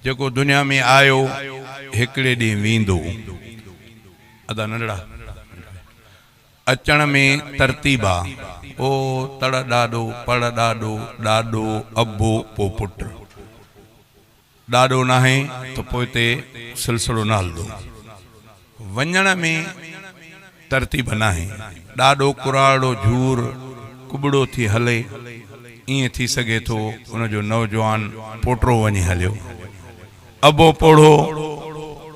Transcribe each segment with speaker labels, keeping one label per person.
Speaker 1: جيڪو دنيا ۾ آيو هڪڙي ڏينهن ويندو. ادا ننڍڙا اچڻ ۾ ترتيب آ، او تڙ ڏاڏو، پڙ ڏاڏو، ڏاڏو، ابو، پو پٽ. ڏاڏو ناهي ته پوئتي سلسلو نه هلندو. وڃڻ ۾ ترتيب ناهي. ڏاڏو ڪراڙو جهور ڪٻڙو ٿي هلي، ائين ٿي سگهي ٿو ان جو نوجوان پوٽرو وڃي هليو. ابو پوڙهو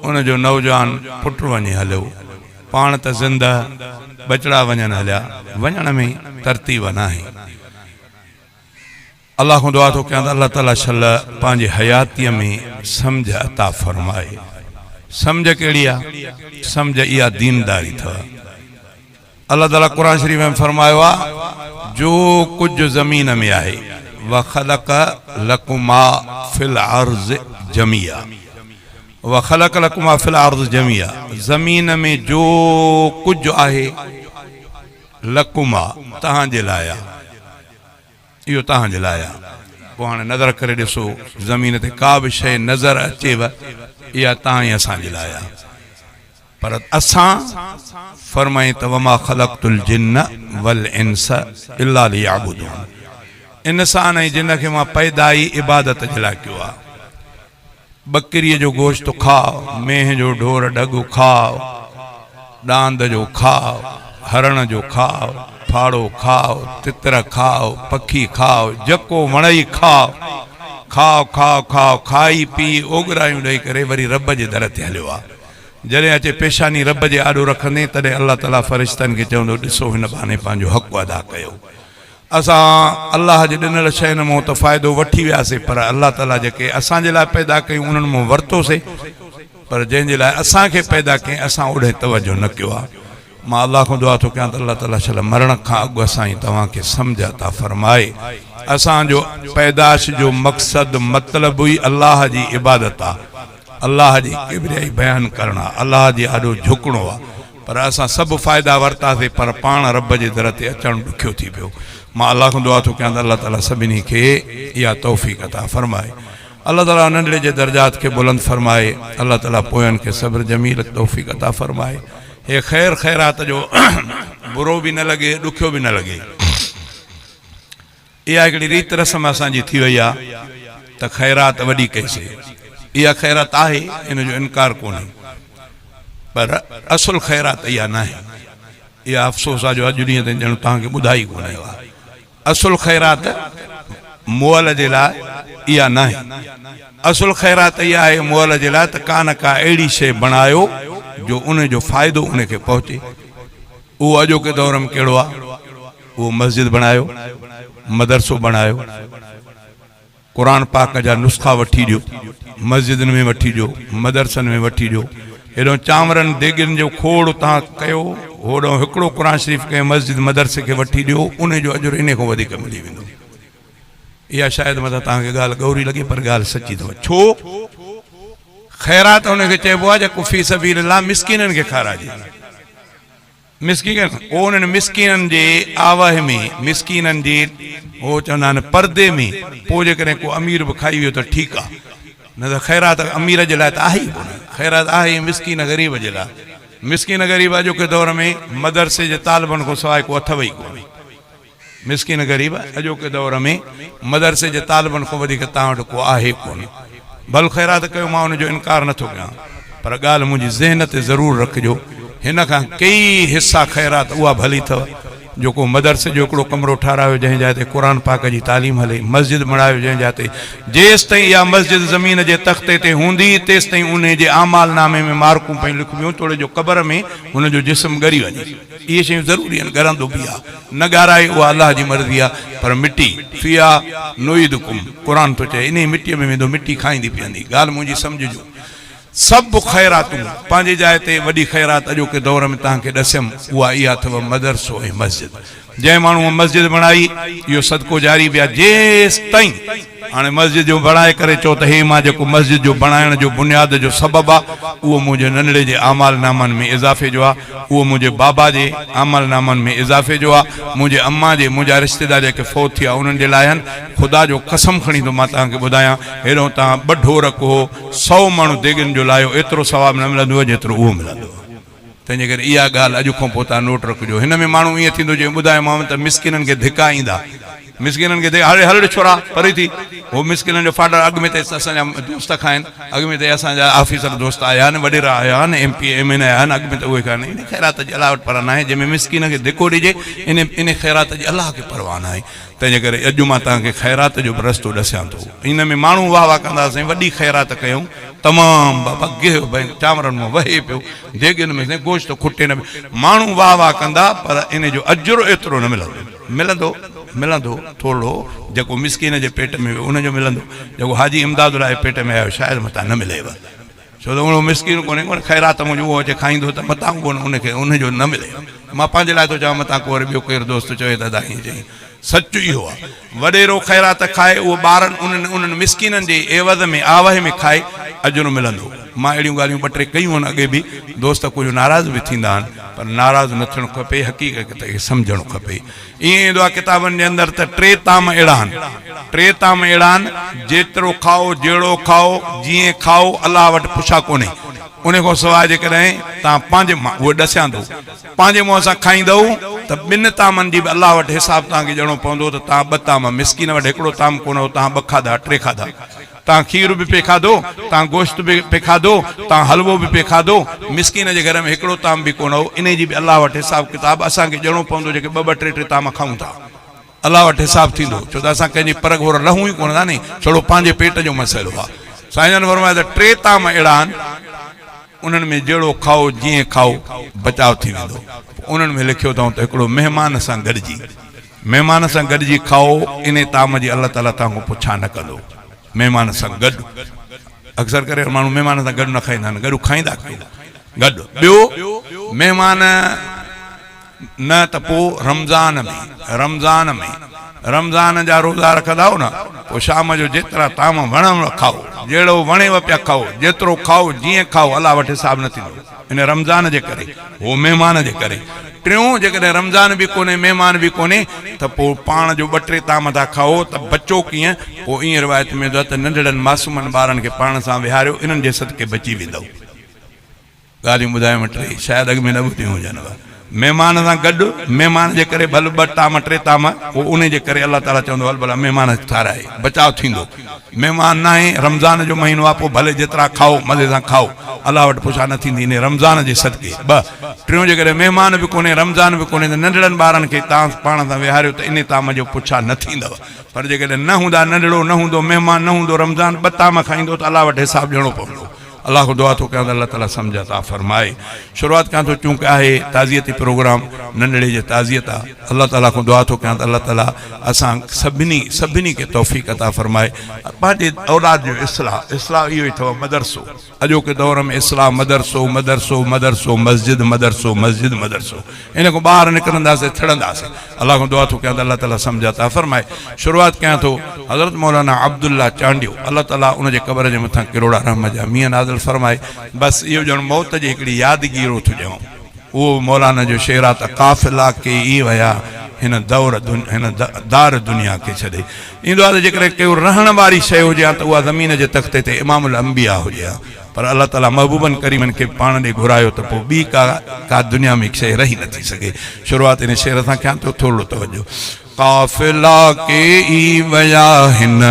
Speaker 1: ان جو نوجوان پٽ وڃي هليو. پاڻ ته زنده ٻچڙا وڃن هليا. وڃڻ ۾ ترتيب ناهي. الله کان دعا ٿو ڪيان ته الله تعالي شل پنهنجي حياتيء ۾ سمجهه عطا فرمائي. سمجهه ڪهڙي آ؟ سمجهه اها دينداري اٿو. الله تعالي قرآن شريف ۾ فرمايو آ جو ڪجهه زمين ۾ آهي وخلق لڪم ما في الارض جميعا وخلق لڪم ما في الارض جميعا زمين ۾ جو ڪجهه آهي لڪم تهان جي لاء آ. اهو توهان جي لاء آهي. پوء هاڻي نظر ڪري ڏسو، زمين تي ڪا به شيء نظر اچيو، اها توهان ۽ اسان جي لاء آهي. پر اسان، فرمائين ته وما خلقت الجن والانس الا ليعبدون انسان ۽ جن کي مان پيدا ئي عبادت جي لاء ڪيو آهي. ٻڪريء جو گوشت کاء، مينهن جو ڍور ڍڳ کاء، ڏاند جو کاء، هرڻ جو کاء، ڦاڙهو کاء، تتر کاء، پکي کاء، جيڪو وڻئي کاء، کاء کاء کاء، کائي پي اوڳرايون ڏئي ڪري وري رب جي در تي هليو آ. جڏهن اچي پيشاني رب جي آڏو رکندين، تڏهن الله تعاليٰ فرشتن کي چوندو، ڏسو هن ٻانهي پنهنجو حق ادا ڪيو. اسان الله جي ڏنل شين مون ته فائدو وٺي وياسين پر الله تعاليٰ جيڪي اسان جي لاء پيدا ڪيون انهن مون ورتوسين پر جنهن جي لاء اسان کي پيدا ڪيائين اسان اوڏانهن توجه نه ڪيو آهي. مان الله کان دعا ٿو ڪيان ته الله تعاليٰ شل مرڻ کان اڳ اسان ۽ توهان کي سمجهه عطا فرمائي. اسان جو پيدائش جو مقصد مطلب ئي الله جي عبادت آهي. الله جي ڪبريائي بيان ڪرڻ آ، الله جي آڏو جهڪڻو آ، پر اسان سڀ فائدا ورتاسين پر پاڻ رب جي در تي اچڻ ڏکيو ٿي پيو. مان الله کان دعا ٿو ڪيان ته الله تعالي سڀني کي اها توفيق عطا فرمائي. الله تعالي ننڍڙي جي درجات کي بلند فرمائي. الله تعالي پوين کي صبر جميل توفيق عطا فرمائي. هي خير خيرات جو برو به نه لڳي ڏکيو به نه لڳي. اها هڪڙي ريت رسم اسان جي ٿي وئي آ ته خيرات وڏي ڪئي سي. اها خيرات آهي ان جو انڪار ڪونهي پر اصل خيرات اها ناهي. اها افسوس آ جو اڄ ڏينهن تائين ڄڻ توهان کي ٻڌائي ڪونهي اها اصل خيرات مئل جي لاء اها ناهي. اصل خيرات اها آهي مئل جي لاء ته ڪا نه ڪا اهڙي شيء بڻايو جو ان جو فائدو ان کي پهچي. اهو اڄوڪي دور ۾ ڪهڙو آ؟ اهو مسجد بڻايو، مدرسو بڻايو، قرآن پاڪ جا نسخا وٺي ڏيو، مسجدن ۾ وٺي ڏيو، مدرسن ۾ وٺي ڏيو. هيڏانهن چانورن ديڳين جو کوڙ اتان ڪيو، هوڏانهن هڪڙو قرآن شريف ڪنهن مسجد مدرسي کي وٺي ڏيو، انهي جو اجر انهي کان وڌيڪ ملي ويندو. اها شايد متان توهان کي ڳالهه ڳوري لڳي پر ڳالهه سچي اٿو. ڇو؟ خيرات ان کي چئبو آهي جيڪو في سبيل الله مسڪينن کي کارائجي. مسڪين هو انهن مسڪينن جي آوهه ۾، مسڪينن جي هو چوندا آهن پردي ۾، پوء جيڪڏهن ڪو امير به کائي ويو ته ٺيڪ آهي، نه ته خيرات امير جي لاء ته آهي ئي ڪونه، خيرات آهي ئي مسڪين غريب جي لاء. مسڪين غريب اڄوڪي دور ۾ مدرسي جي طالبن کان سواء ڪو اٿو ئي ڪونه. مسڪين غريب اڄوڪي دور ۾ مدرسي جي طالبن کان وڌيڪ توهان وٽ ڪو آهي ڪونه. ڀل خيرات ڪيو مان ان جو انڪار نٿو ڪيان پر ڳالهه منهنجي ذهن تي ضرور رکجو هن کان ڪيئي حصا خيرات اها ڀلي اٿو جو ڪو مدرسي جو هڪڙو ڪمرو ٺهرايو جنهن جاء تي قرآن پاڪ جي تعليم هلي مسجد بڻايو جنهن جاء تي جيستائين اها مسجد زمين جي تختي تي هوندي تيستائين انهي جي اعمال نامي ۾ مارڪون پيون لکبيون توڙي جو قبر ۾ هن جو جسم ڳري وڃي. اهي شيون ضروري آهن، ڳرندو به آ، نه ڳارائي اها الله جي مرضي آ، پر مٽي، فيها نعيدڪم، قرآن ٿو چئي، انهيء مٽيء ۾ ويندو، مٽي کائيندي پيئندي. ڳالهه منهنجي سمجهجو. سڀ خيراتون پنهنجي جاء تي، وڏي خيرات اڄوڪي دور ۾ توهان کي ڏسيم، اها اها اٿو مدرسو ۽ مسجد. جنهن ماڻهوء مسجد بڻائي، اهو صدقو جاري به آهي جيستائين هاڻي مسجد جو بڻائي ڪري چئو ته هي مان جيڪو مسجد جو بڻائڻ جو بنياد جو سبب آهي، اهو منهنجي ننڍڙي جي اعمال نامن ۾ اضافي جو آهي، اهو منهنجي بابا جي اعمال نامن ۾ اضافي جو آهي، منهنجي امان جي، منهنجا رشتيدار جيڪي فوت ٿي ويا انهن جي لاء آهن. خدا جو قسم کڻي ٿو مان توهان کي ٻڌايان، هيڏانهن توهان ٻه ڍور ڪهو، سئو مڻ ديڳين جو لايو، ايترو ثواب نه ملندو جيترو اهو ملندو. تنهنجي ڪري اها ڳالهه اڄ کان پوء توهان نوٽ رکجو. هن ۾ ماڻهو ائين ٿيندو جيئن ٻڌايومانو ته مسڪينن کي ڌڪا ايندا. مسڪينن کي ڌڪا، هڙ هلڙ ڇورا پري ٿي. هو مسڪينن جو ڦاٽر اڳ ۾ ته اسان جا دوست کائن، اڳ ۾ ته اسان جا آفيسر دوست آيا آهن، وڏيرا آيا آهن، ايم پي ايم اين آيا آهن، اڳ ۾ ته اهي کائن. ان خيرات جي الله وٽ پرواهه ناهي. جنهن ۾ مسڪين کي ڌڪو ڏجي، ان ان خيرات جي الله کي پرواهه ناهي. تنهنجي ڪري اڄ مان توهان کي خيرات جو به رستو ڏسيان ٿو. ان ۾ ماڻهو واهه واهه ڪندا سائين وڏي خيرات ڪيائون. تمام بابا گيهه ڀئي چانورن مان وهي پيو، ديڳين ۾ سائين گوشت کٽي نه پيو. ماڻهو واهه واهه ڪندا پر ان جو اجر ايترو نه ملندو. ملندو ملندو ٿورڙو جيڪو مسڪين جي پيٽ ۾ ويو ان جو ملندو. جيڪو حاجي امداد الله جي پيٽ ۾ آيو شايد متان نه مليو. ڇو ته اهو مسڪين ڪونهي ڪو خيرات منهنجو اهو اچي کائيندو ته متان اهو ان کي ان جو نه ملي. مان پنهنجي لاء ٿو چوان متان ڪو وري ٻيو ڪير دوست چوي ته ادا ائين چئين. سچ اهو آهي وڏيرو خيرات کائي اهو ٻارن انهن انهن مسڪينن جي عيوض ۾ آوهه ۾ کائي اجر ملندو. مان اهڙيون ڳالهيون ٻه ٽي ڪيون آهن اڳي به دوست ڪجهه ناراض به ٿيندا آهن پر ناراض نه ٿيڻ کپي حقيقت کي سمجهڻ کپي. ائين ايندو آهي ڪتابن جي اندر ته ٽي طعام اهڙا آهن، ٽي طعام اهڙا آهن، جيترو کائو، جهڙو کائو، جيئن کائو، الله وٽ پڇا ڪونهي. ان کان سواء جيڪڏهن توهان پنهنجي، مان اهو ڏسيان ٿو، پنهنجي منهن سان کائيندؤ ته ٻن طعامن جي به الله وٽ حساب توهان کي ڏيڻو پوندو ته توهان ٻه طعام، مسڪين وٽ هڪڙو طعام ڪونه هو، توهان ٻه کاڌا، ٽي کاڌا. تان کير به پئي کاڌو، تان گوشت به پئي کاڌو، تان حلوو به پئي کاڌو، مسڪين جي گهر ۾ هڪڙو طعام به ڪونه هو، انهي جي به الله وٽ حساب ڪتاب اسان کي ڏيڻو پوندو جيڪي ٻه ٻه ٽي ٽي طعام کائون ٿا. الله وٽ حساب ٿيندو، ڇو ته اسان ڪنهن جي پر گهور لهون ئي ڪونه ٿا ني، ڇڙو پنهنجي پيٽ جو مسئلو آهي. سائين جن فرمايو ته ٽي طعام اهڙا آهن، انهن ۾ جهڙو کائو جيئن کائو بچاء ٿي ويندو. پوء انهن ۾ لکيو اٿائون ته هڪڙو مهمان سان گڏجي. مهمان سان گڏجي کائو، انهي طعام جي الله تعاليٰ توهان کان پڇا نه ڪندو. مهمان سان گڏ، اڪثر ڪري ماڻهو مهمان سان گڏ نه کائيندا آهن، گڏ کائيندا ڪيو گڏ. ٻيو مهمان نه ته پوء رمضان ۾، رمضان ۾، رمضان جا روزا رکندا آهيو نه، پوء شام جو جيترا طعام وڻنو کائو، جهڙو وڻيو پيا کائو، جيترو کائو، جيئن کائو، الله وٽ حساب نه ٿيندو. ان رمضان جي ڪري، هو مهمان جي ڪري. ٽيون، جيڪڏهن رمضان به ڪونهي، مهمان به ڪونهي ته پوء پاڻ جو ٻه ٽي طعام ٿا کائو ته بچو ڪيئن؟ پوء ائين روايت ۾ ايندو آهي ته ننڍڙن معصومن ٻارن کي پاڻ سان ويهاريو، انهن جي صدقي بچي ويندؤ. ڳالهيون ٻڌايم ٽي، شايد اڳ ۾ نه ٻڌيون هجنو. مهمان سان گڏ، مهمان جي ڪري ڀل ٻه طعام ٽي طعام، پوء انهي جي ڪري الله تعاليٰ چوندو هل ڀلا مهمان کي کارائي، بچاء ٿيندو. مهمان ناهي، رمضان جو مهينو آهي، پوء ڀلي جيترا کائو، مزي سان کائو، الله وٽ پڇا نه ٿيندي انهي رمضان جي صدقي. ٻه، ٽيون جيڪڏهن مهمان به ڪونهي، رمضان به ڪونهي ته ننڍڙن ٻارن کي تان پاڻ سان ويهاريو ته انهي طعام جو پڇا نه ٿيندو. پر جيڪڏهن نه هوندا، ننڍڙو نه هوندو، مهمان نه هوندو، رمضان ٻه طعام کائيندو ته الله وٽ حساب ڏيڻو پوندو. الله کان دعا ٿو ڪيان ته الله تعالي سمجهه عطا فرمائي. شروعات ڪيان ٿو چونڪه آهي تعزيتي پروگرام ننڍڙي جي تعزيت آ الله تعالي کان دعا ٿو ڪيان ته الله تعالي اسان سڀني سڀني کي توفيق عطا فرمائي پنهنجي اولاد جو اصلاح اصلاح اهو ئي اٿو مدرسو اڄوڪي دور ۾ اصلاح مدرسو مدرسو مدرسو مسجد مدرسو مسجد مدرسو ان کان ٻاهر نڪرنداسين ٿڙنداسين. الله کان دعا ٿو ڪيان ته الله تعالي سمجهه عطا فرمائي. شروعات ڪيان ٿو حضرت مولانا عبدالله چانڊيو الله تعالي ان جي قبر جي مٿان ڪروڙا رحمت جا مينهن نازل فرمائي. بس اهو ڄڻ موت جي هڪڙي يادگيرو ٿو ڄڻو اهو مولانا جو شعر آ ته قافلا ڪيئي ويا هن دور هن دار دنيا کي ڇڏي. ايندو آ ته جيڪڏهن ڪيو رهڻ واري شيء هجي ها ته اها زمين جي تختي تي امام الانبياء هجي ها. پر الله تعاليٰ محبوبن ڪريمن کي به پاڻ ڏي گهرايو ته پوء ٻي ڪا ڪا دنيا ۾ شيء رهي نه ٿي سگهي. شروعات ان شعر سان ڪيان ٿو، ٿورڙو توجه. قافلا ڪيئي ويا هن.